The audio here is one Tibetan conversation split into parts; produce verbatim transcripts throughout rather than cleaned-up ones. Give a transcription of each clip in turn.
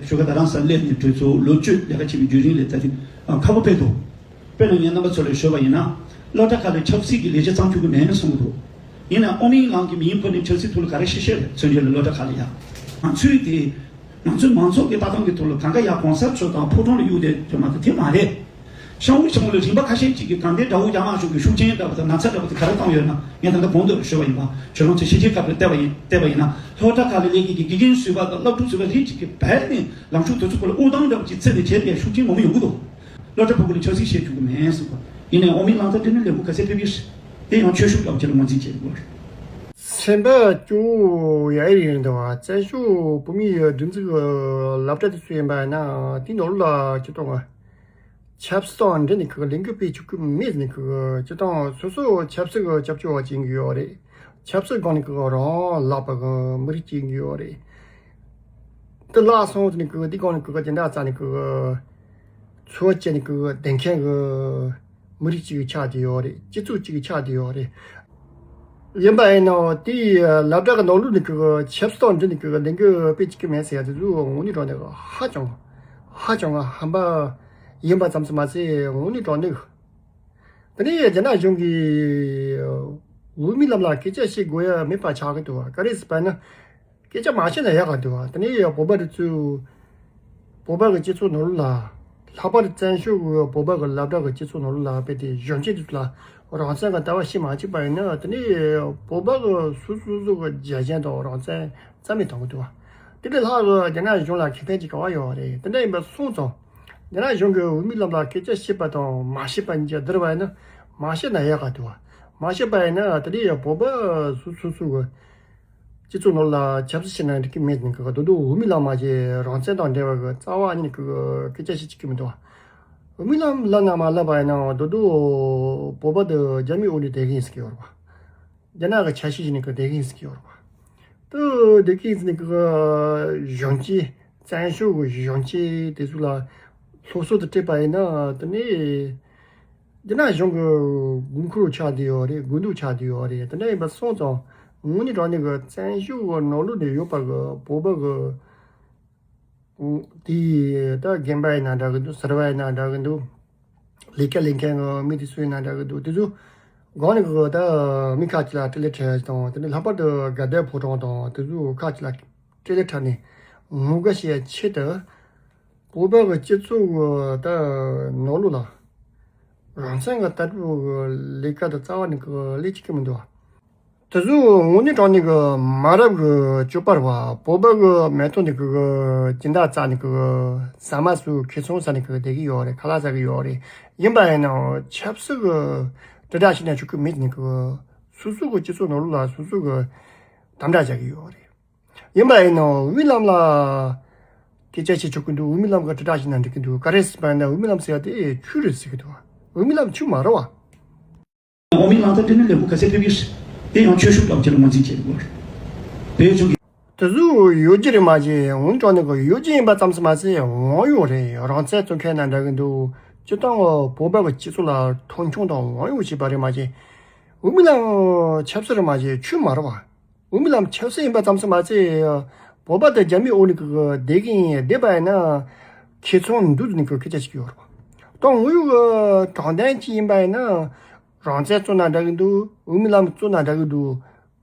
ཞོགས་ཀ་ད་རང་སར་སླེབས་ནས་གྲོས་ཚོགས་ལོ་བཅུ་ལས་ཀ་བྱེད་པའི་བརྒྱུད་རིམ་ལས་ད་ཐེངས་ཁག་པོ་ཕེབས་འདུག་དཔེར་ན་ངས་རྣམ་པ་ཚོ་ལ་ཞུས་པ་ཡིན་ན། སློབ་གྲྭ་ཁག་ལ་ཆབ་སྲིད་ཀྱི་ལས་གཞི་བརྩམས་བཅུག་གི་མེད་གསུང་གི་འདུག་ཡིན་ནའང་ཨོ་མིན་ལང་གིས་མི་ཡིན་ཁོ་ནས་ཆབ་སྲིད་ཐོག་ལ་ག་རེ་བཤད་བཤད་རེད། མཚོན་བྱེད་ལ་སློབ་གྲྭ་ཁག་ལ་ཡ། ང་ཚོས་དེ། ང་ཚོའི་མང་ཚོགས་ཀྱི་ལྟ་སྟངས་ཀྱི་ཐོག་ལ་གང་ག་ཡ་གོང་གསར་ཚོ་དང་ཕོ་བྲང་ལ་གཡུག་བསྡད་ཡོད་མ་གཏོགས་དེ་མ་རེད། ཤང་བུ་ཤང་བུ་ལ་རིམ་པ་ཁ་ཤས་ཅིག་གིས་དགའ་ལྡན་དགྲ་བོ་རྒྱ་དམར་གཞུང་གི་ཤུགས་རྐྱེན་འདྲ་བ་དང་ན་ཚ་འདྲ་བ་དེ་ག་རེ་བཏང་ཡོད་ན། ངས་ད་ལྟ་གོང་དུ་ཞུས་པ་ཡིན་པ། ཁྱོད་རང་ཚོས་ཤེས་བྱའི་སྐབས་ལ་བལྟས་པ་ཡིན་བལྟས་པ་ཡིན་ན། སློབ་གྲྭ་ཁག་ལ་སླེབས་མཁན་གྱི་དགེ་རྒན་ཟུར་པ་དང་སློབ་ཕྲུག་ཟུར་པ་རིགས་གཅིག་གིས་བལ་ནས་ལངས་ཕྱོགས་དེ་ཚོ་སྐོར་ལ་དབུགས་གཏོང་འདྲ་བ་ཅིག་བརྩིས་ནས་བྱས་པའི་ཤུགས་རྐྱེན་ངོ་མ་ཡོང་གི་འདུག་སློབ་གྲྭ་ཕྲུ་གུ་ལ་ཆབ་སྲིད་བཤད་བཅུག་གི་མེད་གསུངས་པ། ཡིན་ནའི་ཨོ་མིན་ལང་ཚ་འདི་ནི་ལས་འགུལ་ག་ཚད་ཕེབས་ཀྱི་རེད། དེ་ཡང་ཆོས་ཕྱོགས་འདྲ་བ་ཅིག་ལ་ངོས་འཛིན་བྱེད་དགོས་རེད། སེམས་པ་སྐྱོ་བོ་ཡ་ཡི་རིགས་འདུག་བ། བཙན་བྱོལ་བོད་མིའི་སྒྲིག་འཛུགས་ཀྱི་སློབ་གྲྭ་དེ་ཚོ་ཡིན་པ་ཡིན་ན་དེའི་ནང་ལོགས་ལ་སྤྱིར་བཏང་ཆབ་སྲིད་དང་འབྲེལ་ནས་ཁོ་ལས་འགུལ་སྤེལ་བཅུག་གི་མེད་ནས་ཁོ་སྤྱིར་བཏང་སོ་སོ་ཆབ་སྲིད་ཀྱི་སྐྱབས་བཅོལ་བ་བྱེད་ཀྱི་ཡོད་རེད། ཆབ་སྲིད་སྒང་ནས་ཁོ་རང་ལག་པ་གི་མི་རིགས་བྱེད་ཀྱི་ཡོད་རེད། དེ་ལག་སོང་ཙང་ནས་ཁོ་དེ་སྒང་ནས་ཁོ་དེ་འདྲ་རྩ་ནས་ཁོ་འཚོ་བ་སྐྱེལ་ནས་ཁོ་བསྡད་མཁན་གྱི་མི་རིགས་གཅིག་ཆགས་བསྡད་ཡོད་རེད། སྤྱི་ཚོགས་གཅིག་ཆགས་བསྡད་ཡོད་རེད། ཡིན་པ་ཡིན་ནའང་དེའི་སློབ་གྲྭ་གི་ནང་ལོགས་ནས་ཁོ་ཆབ་སྲིད་དང་འབྲེལ་ནས་ཁོ་ལས་འགུལ་སྤེལ་བཅུག་གི་མེད་ཟེར་ཡ་དེ་ཚོ་དངོས་གནས་དྲང་གནས་ཧ་ཅང་ཧ་ཅང་ཧམ་པ་ཡིན་པ་ཙམ་ཞིག་མ་ཟད་དངོས་གནས་དྲང་གནས། དེ་ནས་རྒྱ་ནག་གཞུང་གིས་འོས་མི་རྣམས་ལ་སྐད་ཆ་བཤད་དགོས་ཡ་མེད་པ་ཆགས་ཀྱི་འདུག་བ། ག་རེ་ཟེར་བ་ན། སྐད་ཆ་མ་བཤད་ན་ཡག་ག་འདུག་བ། དེ་ནས་བོད་པ་རེ་ཚོས་བོད་པ་གི་སྤྱི་ཚོགས་ནང་ལོགས་ལ། ལྷག་པར་བཙན་བྱོལ་གི་བོད་པ་གི་སློབ་གྲྭ་གི་སྤྱི་ཚོགས་ནང་ལོགས་ལ་དཔེ་དེ་གཞོན་སྐྱེས་དེ་ཚོ་ལ་རང་བཙན་གི་ལྟ་བ་བཤད་མ་བཅུག་པ་ཡིན་ན། དེ་ནས་བོད་པ་གི་སོ་སོ་སོ་གི་རྒྱལ་ཞེན་དང་རང་བཙན་རྩ་མེད་གཏོང་གི་འདུག་བ། དེ་ལས་ལྷག་གི་རྒྱ་ནག་གཞུང་ལ་ཁེ་ཕན་ཅིག་ག་བ་ཡོད་རེད། དེ་འདྲ་ཡིན་པ་སོང་ཙང་རྒྱ་ནག་གཞུང་གིས་འོས་མི་རྣམས་ལ་སྐད་ཆ་བཤད་པ་དང་མ་བཤད་པ་གཉིས་ཆ་བསྡུར་བ་ཡིན་ན་མ་བཤད་ན་ཡག་ག་འདུག་བ། མ་བཤད་པ་ཡིན་ན་དེ་འདྲ་ཡང་བོད་པ་སོ་སོ་སོ་གི་སྤྱི་ཚོགས་ནང་ལ་ཆབ་སྲིད་བྱས་ན་འགྲིག་གི་མེད་ནི་གི་དོ་དོ་འོས་མི་ལངས་མ་བྱས་རང་བཙན་དང་འབྲེལ་བ་གི་རྩ་བ་ཉིད་ཀྱི་སྐད་ཆ་ཞིག་གཅིག་གི་མི་འདུག་བ། འོས་མི་ལངས་ལངས་ན་མ་ལངས་པ་ཡིན་ནའང་དོ་དོ་བོད་པ་དེ་རྒྱ་མིའི་འོག་ནས་བསྡད་གི་ཡིན་ཟེར་གི་ཡོད་རེད་བ། རྒྱ་ནག་གི་ཆ་ཤས་ཤིག་ནས་གི་བསྡད་གི་ཡིན་ཟེར་གི་ཡོད་རེད་བ། དེ་བསྡད་གི་ཡིན་ཟེར་ནས་གི་གཞོན་སྐྱེས་བཙན་བྱོལ་གི་གཞོན་སྐྱེས་དེ་ཚོ་ལ་སློབ་གསོ་དེ་སྤྲད་པ་ཡིན་ན་དེ་ནས། འདི་ན་གཞུང་གི་དགོས་མཁོ་ཆགས་བསྡད་ཡོད་རེད། དགོས་འདུན་ཆགས་བསྡད་ཡོད་རེད། དེ་འདྲ་ཡིན་པ་སོང་ཙང་དངོས་གནས་དྲང་གནས་ཀྱི་བཙན་བྱོལ་གྱི་ནང་ལོགས་ནས་ཡོད་པ་གི་བོད་པ་གི་དེ་ད་རྒན་པ་ཡིན་ན་འདྲ་གི་འདུག་ཟུར་པ་ཡིན་ན་འདྲ་གི་འདུག་ལས་ཀ་ལས་མཁན་གི་མི་དེ་ཚོ་ཡིན་ན་འདྲ་གི་འདུག་དེ་ཚོ་སྒང་ནས་གི་ད་མི་ཁག་ཅིག་ལ་སྤྲེལ་ལད་འཕྲད་དང་། དེ་ནས་ལྷག་པར་དུ་དགའ་ལྡན་ཕོ་བྲང་དང་དེ་ཚོ་ཁག་ཅིག་ལ་སྤྲེལ་ལད་འཕྲད་ནས་ངོ་དགའ་བྱེད་ཡ་ཆེད་དུ། བོད་པ་གི་སྤྱི་ཚོགས་ཀྱི་ད་ནང་ལོགས་ལ་རང་བཙན་གྱི་ལྟ་གྲུབ་ཀྱི་ལས་ཀ་དེ་རྩ་བ་ནས་ཀྱི་ལས་བྱེད་ཀྱི་མི་འདུག་བ། དེ་ཚོ་དངོས་གནས་དྲང་གནས་ཀྱི་མ་རབས་ཀྱི་སྤྱོད་པ་རེད་བ། བོད་པ་གི་མེ་ཏོག་འདི་གི་སྦྱིན་བདག་རྩ་ནས་ཀྱི་ཟ་མ་ཟོས་ཁེ་ཚོང་ཟ་ནས་ཀྱི་བསྡད་ཀྱི་ཡོད་རེད། ཁ་ལག་ཟ་གི་ཡོད་རེད། ཡིན་པ་ཡིན་ནའང་ཆབ་སྲིད་ཀྱི་དྲིལ་བསྒྲགས་བྱས་ན་ཆོག་གི་མེད་ནས་ཀྱི་སོ་སོ་གི་སྤྱི་ཚོགས་ནང་ལོགས་ལ་སོ་སོ་གི་དམ་དྲག་བྱ་གི་ཡོད་རེད། ཡིན་པ་ཡིན་ནའང་འོས་མི་ལམ་ལ་སྐད་ཆ་བཤད་ཆོག་གི་འདུག་འོས་མི་ལམ་ག་དྲིལ་བསྒྲགས་བྱས་ན་འགྲིག་གི་འདུག་ག་རེ་ཟེར་བ་ཡིན་ན་འོས་མི་ལམ་ཟེར་ཡ་དེ་ཆོས་རེད་ཟེར་གི་འདུག་འོས་མི་ལམ་ཆོས་མ་རེད་བ། འོས་མི་ལམ་ད་དེ་ནི་ལས་ཁུངས་ག་ཚད་ཕེབས་ཡོད། དེ་ཡང་ཆོས་ཕྱོགས་ལ་བྱས་ལ་ངོས་འཛིན་བྱེད་དགོས་རེད། བོད་ལྗོངས་ཀྱི། དེ་ཚོ་ཡོད་རྒྱུ་རེད་མ་གཞི་འོན་ཀྲང་ནི་གི་ཡོད་རྒྱུ་ཡིན་པ་ཙམ་ཟེར་མ་ཟད་དབང་ཡོད་རེད། རང་བཙན་རྩོད་མཁན་ན་འདྲ་གི་འདུག་སྤྱིར་བཏང་བོད་པ་གི་སྤྱི་ཚོགས་ལ་མཐོང་ཆུང་དང་དབང་ཡོད་བྱེད་པ་རེད་མ་གཞི། འོས་མི་ལམ་ཆབ་སྲིད་རེད་མ་གཞི་ཆོས་མ་རེད་བ། འོས་མི་ལམ་ཆབ་སྲིད་ཡིན་པ་ཙམ་ཟེར་མ་ཟད། བོད་པ་དང་རྒྱ་མིའི་འོག་ནས་ཀྱི་བསྡད་ཀྱི་ཡིན། བསྡད་པ་ཡིན་ན་ཁེ་ཚོང་འདུས་ནས་ཀྱི་སྐད་ཆ་ཞིག་ཡོད་རེད་བ། ད་དངོས་ཡོད་ཀྱི་དྲང་བདེན་ཅིག་ཡིན་པ་ཡིན་ན། རང་བཙན་རྩོད་ན་འདྲ་གི་འདུག་འོས་མི་ལམ་རྩོད་ན་འདྲ་གི་འདུག་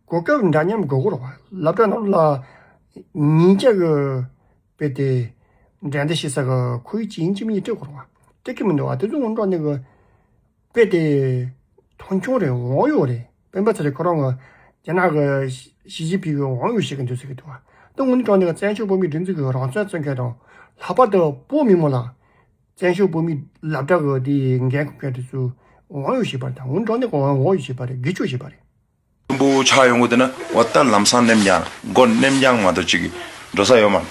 གོ་སྐབས་འདྲ་མཉམ་དགོས་ཀྱི་རེད་བ། སློབ་གྲྭ་ནང་ལ་ཉིན་གཅིག་གི་དཔེ་དེ་འགྲན་བསྡུར་བྱེད་ས་གི་ཁོར་ཡུག་ཅིག་ཡིན་གཅིག་མིན་གཅིག་སྤྲད་དགོས་རེད་བ། སྤྲད་ཀྱི་མི་འདུག་བ། དེ་ཚོ་འོན་ཀྲང་ནི་གི་དཔེ་དེ་མཐོང་ཆུང་རེད། དབང་ཡོད་རེད། སྤེན་པ་ཚེ་རིང་ཁོ་རང་གི་རྒྱ་ནག་གི་ཞི་ཅིན་ཕིང་གི་དབང་ཡོད་བྱེད་ཀྱི་འདུག་ཟེར་གྱི་འདུག་བ། ད་དངོས་གནས་དྲང་གནས་ཀྱི་བཙན་བྱོལ་བོད་མིའི་སྒྲིག་འཛུགས་ཀྱི་རང་བཙན་རྩོད་མཁན་དང་། ལྷག་པར་དུ་བོད་མི་མང་ལ་བཙན་བྱོལ་བོད་མིའི་སློབ་གྲྭ་གི་དེའི་འགན་འཁུར་མཁན་དེ་ཚོས་དབང་ཡོད་བྱེད་པ་རེད། ད་དངོས་གནས་དྲང་གནས་ཀྱི་དབང་ཡོད་བྱེད་པ་རེད། སྒེར་གཅོད་བྱེད་པ་རེད། དཔོན་པོ་ཆགས་ཡོང་གི་དེ་ན་འོ་ད་ལམ་སང་ནེམ་རྐྱང་མགོ་ནེམ་རྐྱང་མ་གཏོགས་ཅིག་འགྲོ་ས་ཡོད་མ་རེད།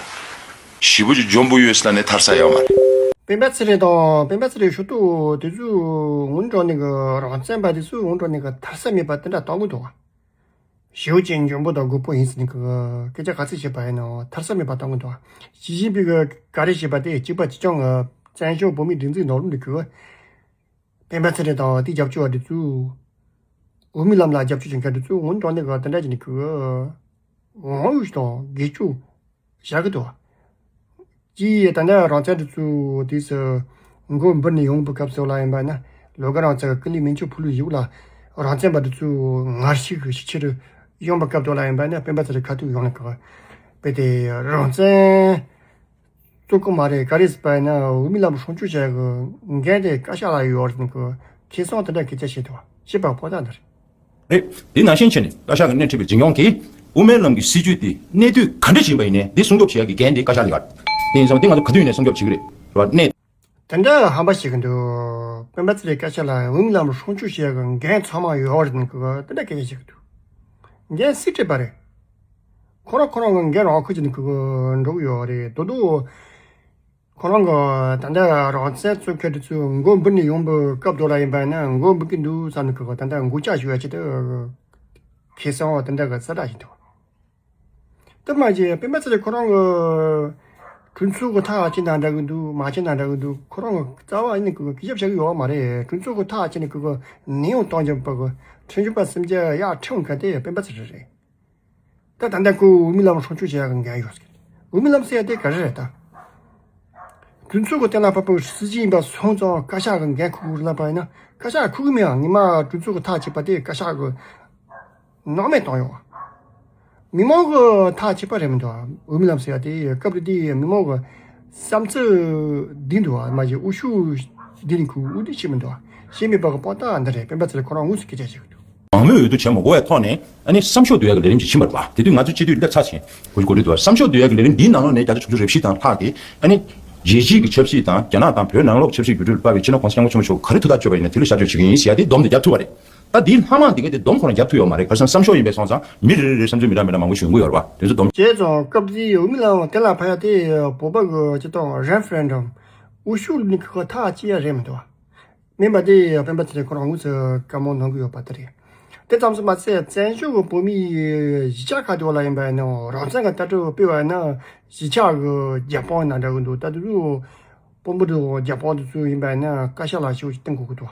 ཞེ་པོ་ཅིག་འཇོན་པོ་ཡོད་ས་ལ་ནི་ཐར་ས་ཡོད་མ་རེད། སྤེན་པ་ཚེ་རིང་དང་སྤེན་པ་ཚེ་རིང་ཞུ་གཏུག་དེ་ཚོས་འོན་ཀྲང་ནི་གི་རང་བཙན་པ་དེ་ཚོས་འོན་ཀྲང་ནི་གི་ཐར་ས་མེད་པ་དེ་འདྲ་གཏོང་གི་འདུག་བ། ཞེ་པོ་ཅིག་འཇོན་པོ་དང་རྒོད་པོ་ཡིན་ཟེར་ནི་གི་སྐད་ཆ་ག་ཚོད་བཤད་པ་ཡིན་ནའང་ཐར་ས་མེད་པ་གཏོང་གི་འདུག་བ། ཞི་ཅིན་ཕིང་གི་ག་རེ་བཤད་པ་དེ་གཅིག་པ་གཅིག་རྐྱང་གི་བཙན་བྱོལ་བོད་མིའི་སྒྲིག་འཛུགས་ནང་ལོགས་ནི་གི་སྤེན་པ་ཚེ་རིང་དང་དེའི་རྒྱབ་སྐྱོར་བ་དེ་ཚོས། འོས་མི་ལམ་ལ་རྒྱབ་སྐྱོར་བྱེད་མཁན་དེ་ཚོས་འོན་ཀྲང་ནི་གི་དེ་འདྲ་བྱས་ནི་གི་དབང་ཡོད་དང་སྒེར་གཅོད་བྱ་གི་འདུག་ཅིའི་ད་ལྟ་རང་བཙན་དེ་ཚོ་དུས་སུ་མགོ་འབུར་ནས་ཡོང་བའི་སྐབས་སུ་ལ་ཡིན་པ་ན། ལོ་ག་རང་བཙན་གྱི་ཀུན་གླེང་མན་ཆད་ཕུལ་ལུགས་ཡོད་ལ། རང་བཙན་པ་དེ་ཚོ་ངར་ཤུགས་ཀྱི་ཤུགས་ཆེ་རུ་ཡོང་བའི་སྐབས་དེ་ལ་ཡིན་པ་ན། སྤེན་པ་ཚེ་རིང་ཁ་ཐུག་ཡོང་ནས་གི་དཔེ་དེ་རང་བཙན་རྩོད་གི་མ་རེད། ག་རེ་ཟེར་བ་ཡིན་ན། འོས་མི་ལམ་སྲུང་སྐྱོབ་བྱ་གི་འགན་དེ་བཀའ་ཤག་ལ་ཡོད་རེད་ཟེར་ནས་གི་ཁེ་བཟང་དེ་འདྲ་སྐད་ཆ་བཤད་འདུག་བ། བཤད་པ་ཕོ་ཐག་འདི་རེད། རེད། དེ་ནང་བཞིན་བྱས་ནས་བཀའ་ཤག་གི་སྣེ་ཁྲིད་པའི་འཛིན་སྐྱོང་གིས་དབུ་མའི་ལམ་གྱི་སྲིད་བྱུས་དེ་གནད་དོན་ག་འདྲ་ཞིག་ཡིན་པ་ཡིན་ནའི་དེ་སྲུང་སྐྱོབ་བྱེད་ཡག་གི་འགན་དེ་བཀའ་ཤག་ལ་ཡོད། དེ་ཡིན་ཙང་དེ་ང་ཚོ་ག་དུས་ཡིན་ནའི་སྲུང་སྐྱོབ་བྱེད་ཀྱི་རེད། རེད་བ། གནད། དེ་འདྲ་ཧམ་པ་བཤད་གི་འདུག་སྤེན་པ་ཚེ་རིང་སྐད་ཆ་ལ་འོས་མི་ལམ་སྲུང་སྐྱོབ་བྱེད་ཡག་གི་འགན་ཚང་མ་ཡོད་རེད་ཟེར་ནས་གི་དེ་འདྲ་སྐད་ཆ་བཤད་གི་འདུག་འགན་སུས་སྤྲད་པ་རེད། ཁོ་རང་ཁོ་རང་གི་འགན་རང་འཁུར་གྱི་ནས་གི་འགྲོ་གི་ཡོད་རེད། དོ་དོ། ཁོ་རང་གི་ད་ལྟ་རང་བཙན་རྩོད་མཁན་དེ་ཚོ་མགོ་འབུར་ནས་ཡོང་བའི་སྐབས་དེ་ལ་ཡིན་པ་ན་མགོ་འབུར་གི་འདུག་བསམ་ནས་གི་ད་ལྟ་མགོ་ལྕག་གཞུ་ཡ་ཆེད་དུ་ཁེ་བཟང་བ་དེ་འདྲ་གི་གསལ་བསྒྲགས་བྱེད་འདུག་དེ་མ་བྱས་སྤེན་པ་ཚེ་རིང་ཁོ་རང་གི་གྲོས་ཚོགས་གི་ཐག་བཅད་ན་འདྲ་གི་འདུག་མ་བཅད་ན་འདྲ་གི་འདུག་ཁོ་རང་གི་རྩ་བ་ཡིན་ནས་གི་སྐད་ཆ་བཤད་གི་ཡོད་མ་རེད། གྲོས་ཚོགས་གི་ཐག་བཅད་ནས་གི་ནད་ཡམས་གཏོང་རྒྱུ་པ་གི་ཁྲིམས་ཞིབ་པ་སེམས་ཅན་ཡར་ཁྲིད་མཁན་དེ་སྤེན་པ་ཚེ་རིང་རེད། ད་ད་ལྟ་ཁོས་འོས་མི་ལམ་སྲུང་སྐྱོབ་བྱེད་ཡག་གི་འགན་ཡོད་ཟེར། འོས་མི་ལམ་ཟེར་ཡག་དེ་ག་རེ་རེད་ད། གྲོས་ཚོགས་ཀྱི་གཏན་ལ་ཕབ་པའི་སྲིད་བྱུས་ཡིན་པ་སོང་ཙང་བཀའ་ཤག་གི་འགན་འཁུར་དགོས་ལབ་པ་ཡིན་ན། བཀའ་ཤག་འཁུར་གི་མེད་ཨ། ཉི་མ་གྲོས་ཚོགས་ཀྱི་ཐག་བཅད་པ་དེ་བཀའ་ཤག་གི་སྣང་མེད་བཏང་ཡོད་ཨ། མི་མང་གི་ཐག་བཅད་པ་རེད་མི་འདུག་ཨ། འོས་མི་ལམ་ཟེར་ཡག་དེ་སྐབས་རེ་དེ་མི་མང་གི་བསམ་ཚུལ་འདི་འདུག་ཨ། མ་གཞི་འོས་ཤོག་འདི་ནི་ཁོས་འོས་བསྡུ་བྱས་མི་འདུག་ཨ། བྱས་མེད་པ་གི་དཔང་རྟགས་འདི་རེད། སྤེན་པ་ཚེ་རིང་ཁོ་རང་དངོས་སུ་སྐད་ཆ་བཤད་གི་འདུག་མང་མོས་འོས་བསྡུ་བྱེད་མ་དགོས་པའི་ཐོག་ནས་ཨ་ནི་བསམ་ཤོག་བསྡུ་ཡག་གི་ལས་རིམ་ཅིག་ཕྱིན་པ་རེད་བ། དེ་དུས་ང་ཚོ་སྤྱི་འཐུས་སླེབས་ཚར་ཕྱིན་གོ་གོ་རེད་འདུག་བསམ་ཤོག་བསྡུ་ཡག་གི་ལས་རིམ་འདིའི་ནང་ལོགས་ནས་བརྒྱ་ཆ་དྲུག་ཅུ་རེ་བཞི་དང་ལྷག་གིས་ཨ་ནི་རྒྱལ་སྤྱིའི་གི་ཆབ་སྲིད་དང་རྒྱ་ནག་དང་བོད་ནང་ལོགས་ཆབ་སྲིད་བརྒྱུད་སྤྲོད་ལ་དཔག་པའི་སྤྱི་ནོར་༸གོང་ས་༸སྐྱབས་མགོན་ཆེན་པོ་མཆོག་ག་རེ་ཐུགས་ཐག་གཅོད་པ་ཡིན་ན་དེ་ལ་ཤར་བསྐྱོད་བྱེད་ཀྱི་ཡིན་ཟེར་ཡག་དེ་སྡོམ་དེ་རྒྱབ་ཐུབ་པ་རེད། ད་དེའི་ལྷག་མ་དེ་ག་དེ་སྡོམ་ཁོ་རང་རྒྱབ་ཐུབ་ཡོད་མ་རེད། ག་རེ་ཟེར་ན་བསམ་ཤོག་ཡིན་པས་སོང་ཙང་མི་རེ་རེ་རེ་བསམ་ཚུལ་མི་འདྲ་མི་འདྲ་མང་པོ་ཞིག་ཡོང་གི་ཡོད་རེད་བ། དེ་ཚོ་སྡོམ། བྱས་ཙང་སྐབས་དེའི་འོས་མི་ལམ་གཏན་ལ་ཕབ་ཡག་དེ་བོད་པ་གི་སྤྱི་ཐོག་referendum་འོས་ཤོག་ལེན་གི་ཐག་བཅད་ཡག་རེད་མི་འདུག་བ། མིན་པ་དེ་སྤེན་པ་ཚེ་རིང་ཁོ་རང་དངོས་སུ་བཀའ་མོལ་གནང་གི་ཡོད་པ་དེ་རེད། དེ་ཙམ་དུ་མ་ཟད་བཙན་བྱོལ་གྱི་བོད་མིའི་གཞིས་ཆགས་ཁག་དེ་བ་ལ་ཡིན་པ་ཡིན་ན་རང་བཙན་གྱི་ལྟ་གྲུབ་སྤེལ་བ་ཡིན་ན་གཞིས་ཆགས་ཀྱི་རྒྱབ་དཔུང་ཡིན་ན་འདྲ་གི་འདུག་ད་དེ་ཚོ་དཔོན་པོ་དང་རྒྱབ་དཔུང་དེ་ཚོ་ཡིན་པ་ཡིན་ན་བཀའ་ཤག་ལ་ཞེ་པོ་ཅིག་བསྟུན་དགོས་ཀྱི་འདུག་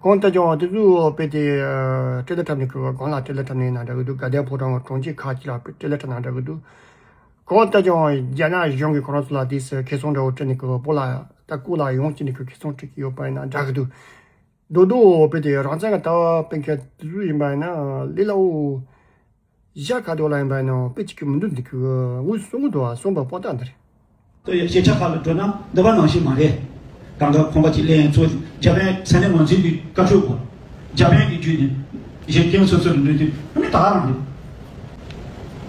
གང་ལྟར་ཀྱང་དེ་ཚོ་དཔེ་དེ་སྤྲེལ་ལད་འཁྲབ་ནས་གི་སྒང་ལ་སྤྲེལ་ལད་འཁྲབ་ནས་ཡིན་ན་འདྲ་གི་འདུག་དགའ་ལྡན་ཕོ་བྲང་གི་གྲོང་ཁྱེར་ཁག་ཅིག་ལ་སྤྲེལ་ལད་འཁྲབ་ན་འདྲ་གི་འདུག་གང་ལྟར་ཀྱང་རྒྱ་ནག་གཞུང་གིས་ཁོ་རང་ཚོ་ལ་དེ་སུ་ཁེ་བཟང་འདྲ་བོ་སྤྲད་ནས་གི་བོད་ལ་ད་བསྐོ་ལ་ཡོང་བྱས་ནས་གི་ཁེ་བཟང་སྤྲད་ཀྱི་ཡོད་པ་ཡིན་ན་འདྲ་གི་འདུག་རྡོག་རྡོག་དཔེ་དེ་རང་བཙན་གྱི་ལྟ་བ་སྤེལ་མཁན་དེ་ཚོ་ཡིན་པ་ཡིན་ན་ལས་སླ་བོ་གཞིས་ཆགས་ཁག་དེ་བ་ལ་ཡིན་པ་ཡིན་ན་དཔེ་གཅིག་གི་མི་འདུག་འདི་གི་དངོས་སུ་གསུང་གི་འདུག་བ། གསུངས་པ་དཔང་རྟགས་འདི་རེད། ད་ཡ་གཞིས་ཆགས་ཁག་ལ་འགྲོ་ན་འདི་པ་ནང་བཞིན་མ་རེད། གང་ག་ཁང་པ་གཅིག་ལེན་ཚོ་འཇར་པན་ས་གནས་ང་ཚོའི་དུས་བཀའ་ཁྲོལ་གོ། འཇར་པན་གྱི་བརྒྱུད་ནས་གཞན་སྐྱེ་བོ་སོ་སོར་འགྲོ་དུས་ཨ་ནི་ད་ག་རང་རེད།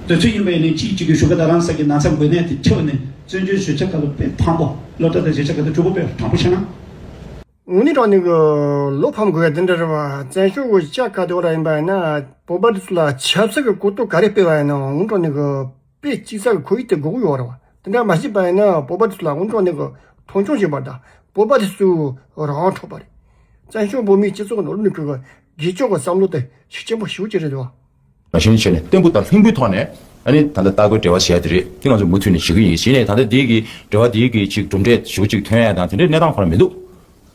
དེ་ཚོ་ཡིན་པ་ཡིན་ནའི་གཅིག་གཅིག་གི་ཞུ་ག་ད་རང་ས་གི་ན་ཚ་འགོས་ནད་དེ་ཁྱབ་ནས་བཙན་བྱོལ་གཞིས་ཆགས་ཁག་ལ་དཔེ་ཕངས་པོ། སློབ་གྲྭ་དང་གཞིས་ཆགས་ཁག་ཏུ་གྲོགས་པོ་དཔེ་དྲང་པོ་བཤད་ན། དངོས་གནས་དྲང་གནས་ཀྱི་བློ་ཕམ་དགོས་ཡ་དེ་འདྲ་རེད་བ། བཙན་བྱོལ་གྱི་གཞིས་ཆགས་ཁག་དེ་བ་ལ་ཡིན་པ་ཡིན་ན་བོད་པ་དེ་ཚོ་ལ་ཆབ་སྲིད་ཀྱི་གོ་རྟོགས་ག་རེ་སྤེལ་བ་ཡིན་ནའང་དངོས་གནས་དྲང་གནས་ཀྱི་དཔེ་གཅིག་ས་གི་ཁོར་ཡུག་དེ་དགོས་ཀྱི་ཡོད་རེད་བ། དེ་འདྲ་མ་བྱས་པ་ཡིན་ན་བོད་པ་དེ་ཚོ་ལ་དངོས་གནས་དྲང་གནས་ཀྱི་མཐོང་ཆུང་བྱེད་པ་དང་བོད་པ་དེ་ཚོ་རང་དབང་འཕྲོག་པ་རེད། བཙན་བྱོལ་བོད་མིའི་སྤྱི་ཚོགས་ནང་ལོགས་ནས་ཀྱི་སྒེར་གཅོད་ཀྱི་བསམ་བློ་དེ་ཤུགས་ཆེན་པོ་ཞེ་པོ་ཅིག་རེད་འདུག་བ། ནང་བཞིན་བྱས་ནས་བརྟན་པོ་དང་ལྷིང་པོའི་ཐོག་ནས་ཨ་ནི་ད་ལྟ་ལྟ་སྐོར་འབྲེལ་བ་བྱས་ཏེ་རེད། དེ་ང་ཚོས་མུ་མཐུད་ནས་བྱེད་ཀྱི་ཡིན། བྱས་ནས་ད་ལྟ་དེ་གི་འབྲེལ་བ་དེ་གི་ཅིག་གྲུབ་འབྲས་ཞེ་པོ་ཅིག་ཐོན་ཡ་དང་དེ་འདྲའི་གནས་སྟངས་ཁོ་རང་མི་འདུག་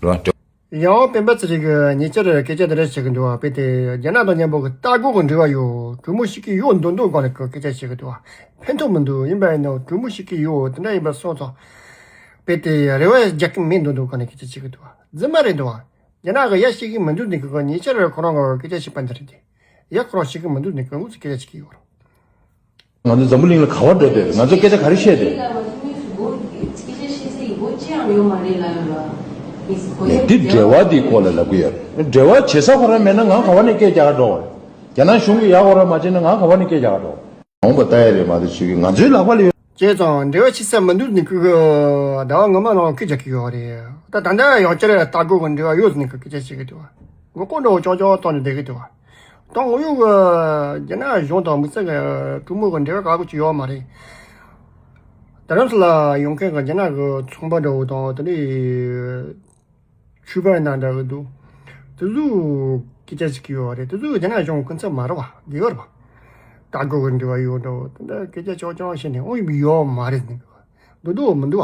རེད་བ། ཡང་སྤེན་པ་ཚེ་རིང་གིས་ཉེ་ཆར་སྐད་ཆ་དེ་འདྲ་བཤད་ཀྱི་འདུག་བ། དཔེ་དེ་རྒྱ་ནག་དང་མཉམ་པོ་གི་ལྟ་སྐོར་གྱི་འབྲེལ་བ་ཡོད། གྲོས་མོལ་བྱེད་ཀྱི་ཡོད་མདོག་མདོག་སྒང་ནས་སྐད་ཆ་བཤད་ཀྱི་འདུག་བ། ཕན་ཐོགས་མི་འདུག་ཡིན་པ་ཡིན་ན་གྲོས་མོལ་བྱེད་ཀྱི་ཡོད། དེ་འདྲ་ཡིན་པ་སོང་ཙང་དཔེ་དེ་རེ་བ་རྒྱག་གི་མེད་མདོག་མདོག་སྒང་ནས་སྐད་ཆ་བཤད་ཀྱི་འདུག་བ། རྫུན་མ་རེད་འདུག་བ། རྒྱ་ནག་གི་ཡ་ཤེས་ཀྱི་མི་འདུག་ནི་གི་ཉེ་ཆར་ཁོ་རང་གི་སྐད་ཆ་བཤད་པ་འདི་རེད་དེ། ཡ་ཁོ་རང་ཤེས་ཀྱི་མི་འདུག་ནི་གི་དངོས་སུ་སྐད་ཆ་བཤད་ཀྱི་ཡོད་རེད། ང་ཚོ་འཛམ་བུ་གླིང་ལ་ག་བར་འགྲོ་བསྡད་རེད། ང་ཚོ་སྐད་ཆ་ག་རེ་བཤད་བསྡད་རེད། ནས་འདི་འབྲེལ་བ་འདིའི་སྐོར་ལ་ལབ་གི་ཡོད་རེད། འབྲེལ་བ་བྱེད་ས་ཁོ་རང་མེད་ན་ང་ག་བ་ནས་སྐད་རྒྱག་ག་འགྲོ་བ་རེད། རྒྱ་ནག་གཞུང་གིས་ཡ་ཁོ་རང་མ་བྱེད་ན་ང་ག་བ་ནས་སྐད་རྒྱག་ག་འགྲོ་བ་རེད། འོང་བ་ལྟ་ཡ་རེད་མ་གཏོགས་ཅིག་ང་ཚོའི་ལག་པ་ལ་ཡོད། བྱས་ཙང་འབྲེལ་བ་བྱེད་ས་མི་འདུག་ནི་གི་ཟླ་བ་སྔོན་མ་ནང་སྐད་རྒྱག་གི་ཡོད་རེད། ད་ད་ལྟ་ཡང་བསྐྱར་ལྟ་སྐོར་གི་འབྲེལ་བ་ཡོད་ནི་གི་སྐད་ཆ་བཤད་གི་འདུག་བ། མགོ་སྐོར་འདྲ་བོ་ཅོག་ཅོག་བཏང་ནས་བསྡད་གི་འདུག་བ། ད་ངོ་ཡོད་གི་རྒྱ་ནག་གཞུང་དང་དམིགས་བསལ་གི་གྲོས་མོལ་གི་འབྲེལ་བ་ག་གི་ཅིག་ཡོད་མ་རེད། རྡ་རམ་ས་ལ་ཡོང་མཁན་གི་རྒྱ་ནག་གི་ཚོང་པ་འདྲ་བོ་དང་དེ་ནས་ཆོས་པ་ཡིན་ན་འདྲ་གི་འདུག་དེ་ཚོ་སྐད་ཆ་བཤད་གི་ཡོད་རེད། དེ་ཚོ་རྒྱ་ནག་གཞུང་སྐུ་ཚབ་མ་རེད་བ། རྒྱལ་བ་རེད་བ། ལྟ་སྐོར་གི་འབྲེལ་བ་ཡོད་འདྲ་བོ་དེ་འདྲ་སྐད་ཆ་ཅོག་ཅོག་བཤད་ནས་འོང་ཡིན་པ་ཡོད་མ་རེད་ཟེར་ནས་འདུག་འདུག་མི་འདུག་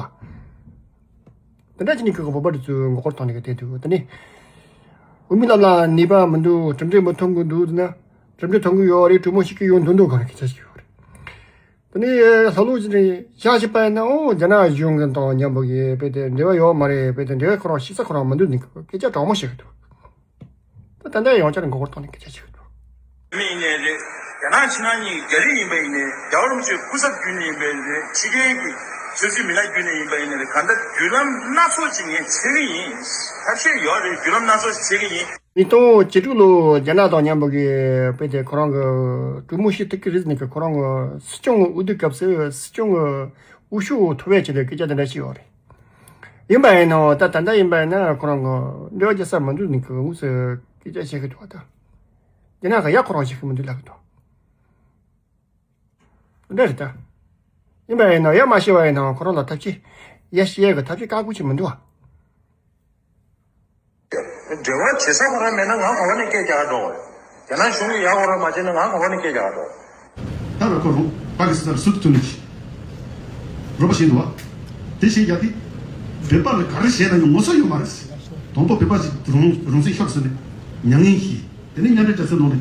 བ། དེ་འདྲ་བྱས་ནས་ཁོ་གི་བོད་པ་དེ་ཚོའི་མགོ་སྐོར་བཏང་ནས་གི་བསྡད་འདུག་དེ་ནས་འོས་མི་རྣམས་ལ་ནུས་པ་མི་འདུག་གྲུབ་འབྲས་མི་ཐོན་གི་འདུག་ཟེར་ན། གྲུབ་འབྲས་ཐོན་གི་ཡོད་རེད། གྲོས་མོལ་བྱེད་ཀྱི་ཡོད་མདོག་མདོག་སྒང་ནས་སྐད་ཆ་བཤད་ཡོད་རེད། དེ་ནས་ལྷག་ལུགས་ཅིག་ནས་བཞག་བྱས་པ་ཡིན་ན། ཨོ་རྒྱ་ནག་གཞུང་གི་དང་མཉམ་པོ་གི་དཔེ་དེ་འབྲེལ་བ་ཡོད་མ་རེད། དཔེ་དེ་འབྲེལ་བ་ཁོ་རང་ཞིག་ས་ཁོ་རང་མི་འདུག་ནི་སྐད་ཆ་དྲང་མོ་བཤད་གི་འདུག་ད་ད་ལྟ་ཡང་བསྐྱར་མགོ་སྐོར་གཏོང་ནས་སྐད་ཆ་བཤད་གི་འདུག་མི་ཡིན་ནའི་རེད། རྒྱ་ནག་ཕྱི་ནང་གཉིས་རྒྱ་རིགས་ཡིན་པ་ཡིན་ནའི། རྒྱལ་བ་རིན་པོ་ཆེའི་སྐུ་ཚབ་བརྒྱུད་ནས་ཡིན་པ་ཡིན་ནའི། ཕྱི་རྒྱལ་གྱི་ཆབ་སྲིད་མི་སྣ་བརྒྱུད་ནས་ཡིན་པ་ཡིན་ནའི་རེད། གང་ལྟར་བརྒྱུད་ལམ་སྣ་ཚོགས་ཅིག་ངས་འཚོལ་གི་ཡིན། ཐབས་ཤེས་ཡོད་རེད། བརྒྱུད་ལམ་སྣ་ཚོགས་ཤིག་འཚོལ་གི་ཡིན། ཉིས་སྟོང་བཅུ་དྲུག་ལོ་རྒྱ་ནག་དང་མཉམ་པོ་གི་དཔེ་དེ་ཁོ་རང་གི་གྲོས་མོལ་བྱེད་ཐུབ་ཀྱི་རེད་ཟེར་ནས་ཁོ་རང་གི་སྲིད་སྐྱོང་གི་འོས་བསྡུ་སྐབས་སུ་སྲིད་སྐྱོང་གི་འོས་ཤོག་ཐོབ་ཡས་ཆེད་དུ་སྐད་ཆ་དེ་འདྲ་བཤད་ཡོད་རེད། ཡིན་པ་ཡིན་ནའང་ད་ད་ལྟ་ཡིན་པ་ཡིན་ན་ཁོ་རང་གི་འབྲེལ་བ་རྒྱག་ས་མི་འདུག་ནི་གི་དངོས་སུ་སྐད་ཆ་བཤད་གི་འདུག་བ། ད་རྒྱ་ནག་གི་ཡ་ཁོ་རང་བཤད་གི་མི་འདུག་ལབ་གི་འདུག་འདྲ་རེད་ད། ཡིན་པ་ཡིན་ནའང་ཡ་མ་བཤད་པ་ཡིན་ནའང་ཁོ་རང་ལ་ཐབས་ཤེས་ཡ་བཤད་ཡས་གི་ཐབས་ཤེས་ཁག་པོ་ཅིག་མི་འདུག་བ། འབྲེལ་བ་བྱེད་ས་ཁོ་རང་མེད་ན་ང་ག་བ་ནས་སྐད་རྒྱག་འགྲོ། རྒྱ་ནག་གཞུང་གིས་ཡག་པོ་རང་མ་བྱས་ན་ང་ག་བ་ནས་སྐད་རྒྱག་འགྲོ། ད་ར་ཁོ་རང་པ་ཀི་སི་ཐན་སུད་ཐུ་ནི་ཅི་རོགས་པ་བྱས་འདུག་བ། དེ་བྱས་རྒྱག་དེ་བོད་པ་ལ་ག་རེ་བྱས་ན་ཡང་ངོ་ཚ་ཡོད་མ་རེད། དང་པོ་བོད་པ་ཞིག་རང་རང་བཙན་ཤོར་ཟེར་ནས་མྱ་ངན་ཞུས། དེ་ནས་མཉམ་འབྲེལ་རྒྱལ་ཚོགས་ནང་ནས་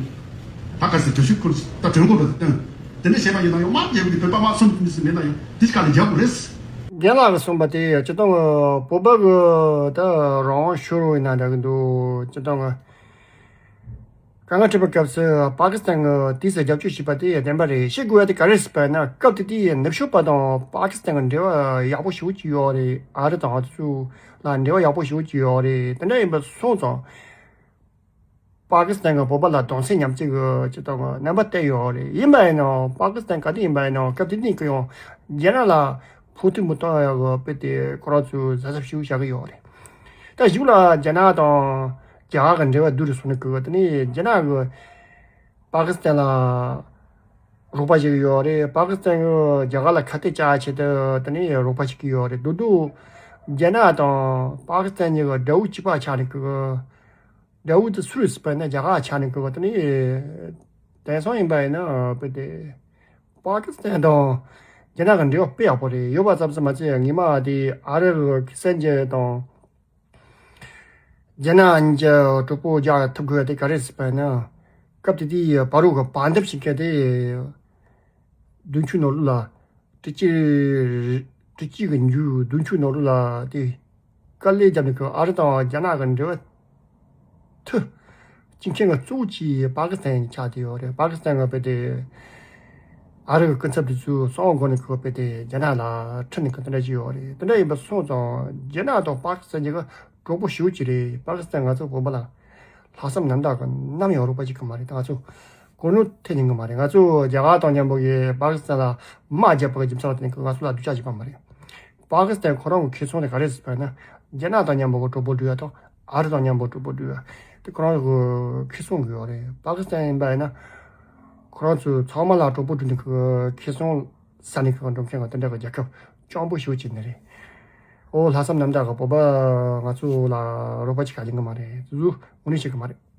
ད་ག་ཚོད་གྲོས་ཆོད་ཁུར་ད་གྲོས་འགོ་བཏོན། དེ་ནས་བྱས་པ་ཡིན་ན་ཡང་མ་རྒྱལ་པོ་དེ་བོད་པ་མ་གསུམ་གཉིས་སུ་མེད་ན་ཡང་དེ་ག་ལ་རྒྱག་དགོས་རེད། རྒན་ལགས་ཀྱིས་གསུངས་པ་དེ་སྤྱིར་བཏང་གི་བོད་པ་གི་ད་རང་དབང་ཤོར་བ་ཡིན་ན་འདྲ་གི་འདུག་སྤྱིར་བཏང་གི་དཀའ་ངལ་འཕྲད་པའི་སྐབས་སུ་པ་ཀི་སི་ཐན་གྱིས་དུས་སུ་རྒྱབ་སྐྱོར་བྱས་པ་དེ་བདེན་པ་རེད། བཤད་དགོས་ཡ་དེ་ག་རེ་རེད་ཟེར་བ་ན། སྐབས་དེ་དུས་ནུབ་ཕྱོགས་པ་དང་པ་ཀི་སི་ཐན་གྱི་འབྲེལ་བ་ཡག་པོ་ཞེ་པོ་ཅིག་ཡོད་རེད། ཨ་རི་དང་ཨ་ཚུ་ལ་འབྲེལ་བ་ཡག་པོ་ཞེ་པོ་ཅིག་ཡོད་རེད། དེ་འདྲ་ཡིན་པ་སོང་ཙང་། པ་ཀི་སི་ཐན་གྱིས་བོད་པ་ལ་གདུང་སེམས་མཉམ་སྐྱེད་ཀྱི་སྤྱིར་བཏང་གི་རྣམ་པ་བསྟན་ཡོད་རེད། ཡིན་པ་ཡིན་ནའང་པ་ཀི་སི་ཐན་ག་དུས་ཡིན་པ་ཡིན་ནའང་སྐབས་དེ་དུས་ཀྱི་ཡང་རྒྱ་ནག་ལ་ཕོག་ཐུག་མི་གཏོང་ཡག་གི་དཔེ་དེ་ཁོ་རང་ཚོས་གཟབ་གཟབ་ཞེ་པོ་བྱ་གི་ཡོད་རེད། ད་གཞུག་ལ་རྒྱ་ནག་དང་རྒྱ་གར་གྱི་འབྲེལ་བ་སྡུག་རུ་སོང་ནས་གི་དེ་ནས་རྒྱ་ནག་གིས་པ་ཀི་སི་ཐན་ལ་རོགས་པ་བྱེད་ཀྱི་ཡོད་རེད། པ་ཀི་སི་ཐན་གྱིས་རྒྱ་གར་ལ་ཁ་གཏད་བཅག་ཆེད་དུ་དེ་ནས་རོགས་པ་བྱེད་ཀྱི་ཡོད་རེད། དོ་དོ་རྒྱ་ནག་དང་པ་ཀི་སི་ཐན་གཉིས་ཀྱི་དགྲ་བོ་གཅིག་པ་ཆགས་ནས་གི། དགྲ་བོ་དེ་སུ་རེད་ཟེར་བ་ན་རྒྱ་གར་ཆགས་ནས་གི་བ། དེ་ནས་དེང་སང་ཡིན་པ་ཡིན་ན་དཔེ་དེ་པ་ཀི་སི་ཐན་དང་རྒྱ་ནག་གི་འབྲེལ་བ་དཔེ་ཡག་པོ་རེད། ཡོད་པ་ཙམ་ཙམ་མ་ཚད་སྔོན་མ་དེ་ཨ་རི་གི་གསར་འགྱུར་དང་རྒྱ་ནག་གཉིས་ཀྱི་གྲོགས་པོ་རྒྱག་ཐུབ་དགོས་དེ་ག་རེ་ཟེར་བ་ན། སྐབས་དེ་དུས་བར་དུ་གི་བར་འདེམས་བྱེད་མཁན་དེ་བདུན་ཅུ་ནང་ལོགས་ལ། དྲུག་ཅུ། དྲུག་ཅུ་གི་མཇུག་བདུན་ཅུ་ནང་ལོགས་ལ་དེ་དཀའ་ལས་བརྒྱབ་ནས་ཁོ་ཨ་རི་དང་རྒྱ་ནག་གི་འབྲེལ་བ་མཐུད་བཅུག་མཁན་གྱི་གཙོ་བོ་གཅིག་པ་ཀི་སི་ཐན་ཆགས་བསྡད་ཡོད་རེད། པ་ཀི་སི་ཐན་གྱི་དཔེ་དེ་ཨ་རི་གི་སྐུ་ཚབ་དེ་ཚོའི་གསང་བ་སྒོ་ནས་ཁོ་དཔེ་དེ་རྒྱ་ནག་ལ་ཁྲིད་ནས་ཁོ་དེ་འདྲ་བྱས་ཡོད་རེད། དེ་འདྲ་ཡིན་པ་སོང་ཙང་རྒྱ་ནག་དང་པ་ཀི་སི་ཐན་གཉིས་ཀ་གྲོགས་པོ་ཞེ་པོ་ཅིག་རེད། པ་ཀི་སི་ཐན་ང་ཚོ་བོད་པ་ལ་ལྷག་བསམ་རྣམ་དག་གི་ནམ་ཡང་རོགས་པ་བྱེད་ཀྱི་མ་རེད། ད་ང་ཚོ་གོ་ནོར་ཐེབས་ཉན་གྱི་མ་རེད། ང་ཚོ་རྒྱ་གར་དང་མཉམ་པོ་གི་པ་ཀི་སི་ཐན་ལ་དམག་བརྒྱབ་པ་གི་རྒྱུ་མཚན་ལ་བརྟེན་ནས་ང་ཚོ་ལ་སྡུག་ཅག་བྱེད་པ་མ་རེད། པ་ཀི་སི་ཐན་ཁོ་རང་གི་ཁེ་བཟང་དེ་ག་རེ་ཟེར་བ་ན། རྒྱ་ནག་དང་མཉམ་པོ་གི་གྲོགས་པོ་སྒྲིག་ཡ་དང་ཨ་རི་དང་མཉམ་པོ་གྲོགས་པོ་སྒྲིག་ཡ་དེ་ཁོ་རང་གི་ཁེ་བཟང་གི་ཡོད་རེད། པ་ཀི་སི་ཐན་ཡིན་པ་ཡིན་ན་ཁོ་རང་ཚོ་ཚང་མ་ལ་གྲོགས་པོ་སྒྲིག་ནས་ཁོ་ཁེ་བཟང་ཟ་ནས་ཁོ་འགྲོ་མཁན་གི་དེ་འདྲ་གི་རྒྱལ་ཁབ་སྤྱང་པོ་ཞེ་པོ་ཅིག་ནི་རེད། ཨོ་ལྷག་བསམ་རྣམ་དག་གི་བོད་པ་ང་ཚོ་ལ་རོགས་པ་བྱེད་ག་ཡིན་གི་མ་རེད། དེ་ཚོ་དངོས་གནས་བྱེད་གི་མ་རེད།